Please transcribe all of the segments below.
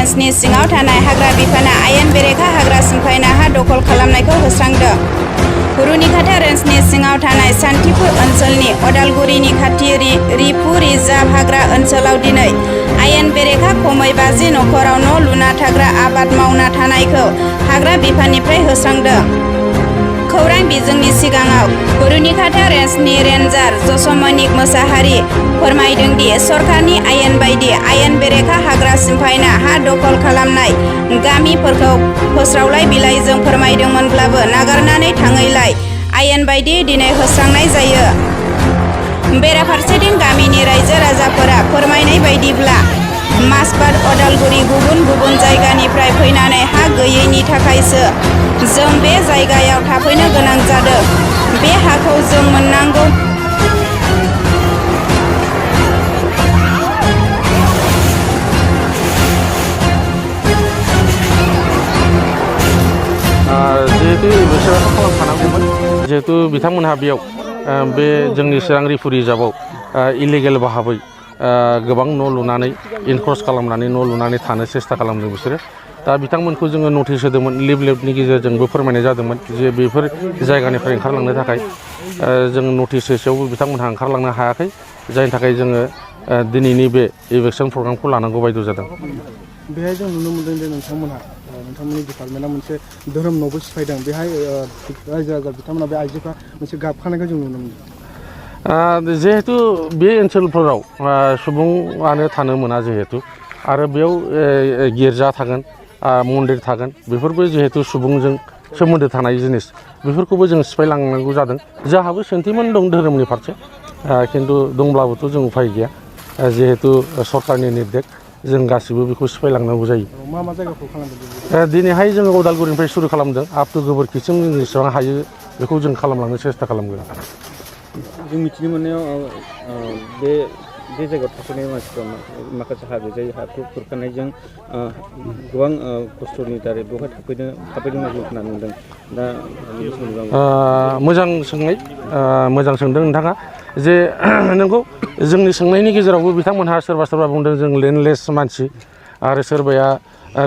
रेन्जनि सिङाव थानाय हाग्रा बिफाना आयेन बेरेखा हाग्रा सिमफायना हा दखल खालामनायखौ होस्रांदों। रुनिखाता रेन्जनि सिङाव थानाय सान्थिपुर ओनसोलनि अदालगुरिनि खाथि रिफु रिजार्भ हाग्रा ओनसोलाव दिनै आयेन बेरेखा खमै 50 नखराव न' लुना थाग्रा आबाद मावना थानायखौ हाग्रा बिफाननिफ्राय होस्रांदों। खौरां बिजोंनि सिगाङाव रुनिखाता रेन्जनि रेन्जार जसमनिक मोसाहारि फोरमायदों दि सरकारनि आयेन बायदि आयेन बेरेखा हाग्रा सिमफायना हा दखल खालामनाय गामिफोरखौ फोस्रावलाय बिलाइजों फोरमायदोंमोनब्लाबो नागारनानै थाङैलाय आयेन बायदि दिनै होस्रांनाय जायो। बेराफारसेथिं गामिनि रायजो राजाफोरा फोरमायनाय बायदिब्ला मासबाद अदालगुरि गुबुन गुबुन जायगानिफ्राय फैनानै हा गैयैनि थाखायसो जों बे जायगायाव थाफैनो गोनां जादों। बे हाखौ जों मोननांगौ। जिहेतु बिसोरथ' खालामखानांगौमोन जिहेतु बिथांमोनहा बेयाव बे जोंनि चिरां रिफु रिजार्भआव इलिगेल भाबै गोबां न' लुनानै इनक्रस खालामनानै न' लुनानै थानो सेस्था खालामदों बिसोरो। दा बिथांमोनखौ जोङो नटिस होदोंमोन, लिफलेटनि गेजेरजोंबो फोरमायनाय जादोंमोन जे बेफोर जायगानिफ्राय ओंखारलांनो थाखाय जों नटिस होसेयावबो बिथांमोनहा ओंखारलांनो हायाखै, जायनि थाखाय जोङो दिनैनि बे इभिक्सन प्रग्रामखौ लानांगौ बायद' जादों। बेहाय जों नुनो मोनदों जे नोंथांमोननि डिपार्टमेन्टआ मोनसे धोरोम न'बो सिफायदों। बेहाय रायजो राजा बिथांमोना बे आइजोफ्रा मोनसे गाबखानायखौ जों नुनो मोनदों। जिहेतु बे ओनसोलफोराव सुबुङानो थानो मोना जिहेतु, आरो बेयाव गिर्जा थागोन, मन्दिर थागोन, बेफोरबो जिहेतु सुबुंजों सोमोन्दो थानाय जिनिस, बेफोरखौबो जों सिफायलांनांगौ जादों। जोंहाबो सेन्टिमेन्ट दं धोरोमनि फारसे, खिन्थु दंब्लाबोथ' जों उफाय गैया, जिहेतु सरकारनि निर्देश जों गासिबो बेखौ सिफायलांनांगौ जायो। मा मा जायगाखौ खालामदों? दिनैहाय जोङो उदालगुरिनिफ्राय सुरु खालामदों, आप टु गोबोरखिसिम जों जेसेबां हायो बेखौ जों खालामलांनो सेस्था खालामगोन। जों मिथिनो मोननायाव बे जायगायाव थाफैनाय मानसिफ्रा माखासे हा गैजायै हाखौ खुरखानायजों गोबां खस्थ'नि दारै बेवहाय थाफैदों जों खोनानो मोनदों। दा मोजां सोंदों नोंथाङा जे नंगौ जोंनि सोंनायनि गेजेरावबो बिथांमोनहा सोरबा बुंदों जों लेन्डलेस मानसि आरो सोरबाया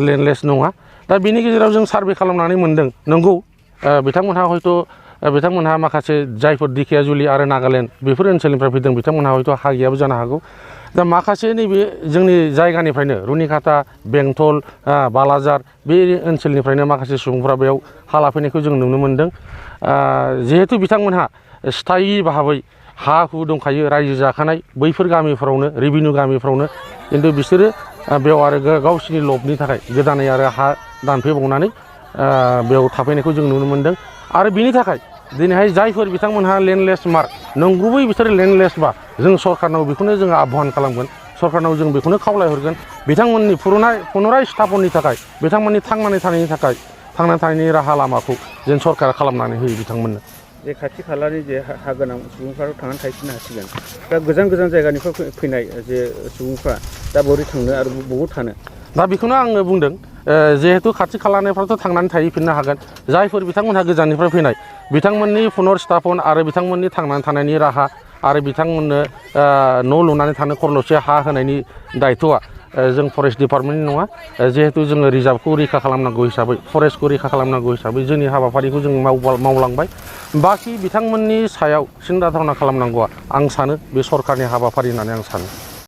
लेन्डलेस नङा। दा बिनि गेजेराव जों सार्भे खालामनानै मोनदों, नंगौ बिथांमोनहा माखासे जायफोर दिखियाजुलि आरो नागालेण्ड बेफोर ओनसोलनिफ्राय फैदों, बिथांमोनहा हयथ' हा गैयाबो जानो हागौ। दा माखासे नैबे जोंनि जायगानिफ्रायनो रुनिखाता, बेंटल, बालाजार बे ओनसोलनिफ्रायनो माखासे सुबुंफ्रा बेयाव हा लाफैनायखौ जों नुनो मोनदों। जिहेतु बिथांमोनहा स्थायि भाबै हा हु दंखायो, रायजो जाखानाय बैफोर गामिफ्रावनो, रेभिनिउ गामिफ्रावनो, खिन्थु बिसोरो बेयाव आरो गावसिनि लबनि थाखाय गोदानै आरो हा दानफैबावनानै बेयाव थाफैनायखौ जों नुनो मोनदों। आरो बिनि थाखाय दिनैहाय जायफोर बिथांमोनहा लेन्डलेस मार्क, नंगुबै बिसोर लेन्डलेसबा जों सरकारनाव बेखौनो जोङो आह्वान खालामगोन, सरकारनाव जों बेखौनो खावलायहरगोन, बिथांमोननि पुनराय स्थापननि थाखाय, बिथांमोननि थांनानै थानायनि राहा लामाखौ जेन सरकारा खालामनानै होयो बिथांमोननो। जे खाथि खालानि जे हा गोनां सुबुंफ्रा थांनानै थाहैफिननो हासिगोन। दा गोजान जायगानिफ्राय फैनाय जे सुबुंफ्रा दा बोरै थांनो आरो बबाव थानो? दा बेखौनो आङो बुंदों, जिहेतु खाथि खालानिफ्रायथ' थांनानै थाहैफिननो हागोन। जायफोर बिथांमोनहा गोजाननिफ्राय फैनाय, बिथांमोननि पुनर्स्थापन आरो बिथांमोननि थांनानै थानायनि राहा आरो बिथांमोननो न' लुनानै थानो खरलबसे हा होनायनि दायथ'आ जों फरेस्ट डिपार्टमेन्टनि नङा। जिहेतु जोङो रिजार्भखौ रैखा खालामनांगौ हिसाबै, फरेस्टखौ रैखा खालामनांगौ हिसाबै जोंनि हाबाफारिखौ जों मावलांबाय। बाखि बिथांमोननि सायाव सिन्था धारना खालामनांगौआ आं सानो बे सरकारनि हाबाफारि होननानै आं सानो।